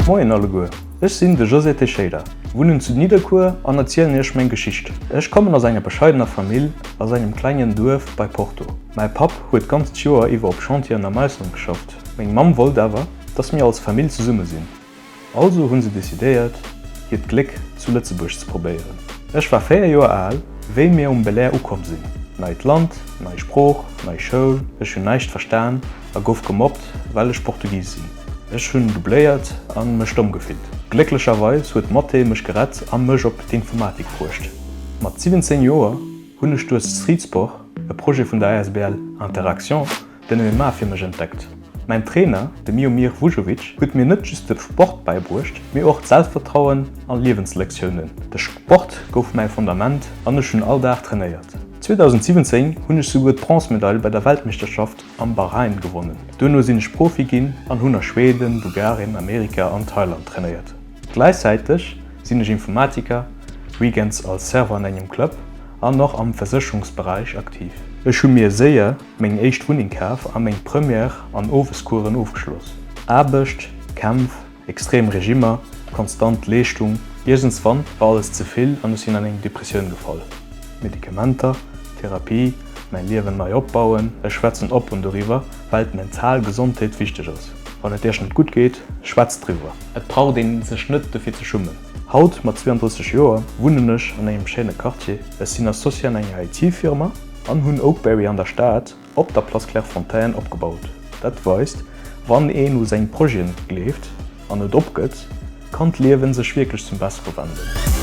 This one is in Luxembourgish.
Moien alleguer, ech sinn de José Teixeira, wunnen zu Nidderkuer an erzielen iech meng Geschicht. Ech kommen aus enger bescheidener Famill aus engem klengen Duerf bei Porto. Mäi Papp huet d'ganzt Joer iwwer op Chantieren am Ausland geschafft. Meng Mamm wollt awer, dass mir als Famill zesumme sinn. Also hunn se decidéiert, hiert Gléck zu Lëtzebuerg ze probéieren. Ech war 4 Joer al, wéi mir um Belair ukomm sinn. Neit Land, nei Sprooch, nei Schoul, ech hunn näischt verstan a gouf gemobbt, well ech Portugis sinn. Ech hunn gebléiert a mech domm gefillt. Glécklecherweis huet Mathé mech gerett a mech op d'Informatik bruecht. Mat 17 Joer hunn ech duerch Streetsport, e Projet vun der asbl Interaction, Den MMA fir mech entdeckt. Mäin Trainer, de Miomir Vujovic, huet mir net just de Sport bäibruecht, mee och d'Selbstvertrauen a Liewenslektiounen. De Sport gouf mäi Fondament an ech hunn all Dag trainéiert. 2017 hunn ech souguer d'Bronzemedail bei der Weltmeeschterschaft am Bahrain gewonnen. Duerno sinn ech Profi ginn an hunn a Schweden, Bulgarien, Amerika an Thailand trainéiert. Gläichzäiteg sinn ech Informatiker, weekends als Server an engem Club an och am Versécherungsberäich aktiv. Ech hu mir séier meng éischt Wunneng kaf a meng Première an Owescoursen ofgeschloss. Aarbecht, Kämpf, extrem Regimmer, konstant Leeschtung, iergendswann war alles ze vill an ech sinn an eng Depressioun gefall. Medikamenter, Therapie, mäin Liewen nei opbauen, ech schwätzen oppen doriwwer, well d'mental Gesondheet wichteg ass. Wann et iech net gutt geet, schwätzt driwwer. Et braucht een sech net dofir ze schummen. Haut, mat 32 Joer, wunnen ech an engem schéine Quartier, ech sinn Associé an enger IT-Firma, An hunn Oakberry an der Stad op der Place Clairefontaine opgebaut. Dat weist, wann een u seng Projeten gleeft an net opgëtt, kann d'Liewen sech wierklech zum Bessere wenden.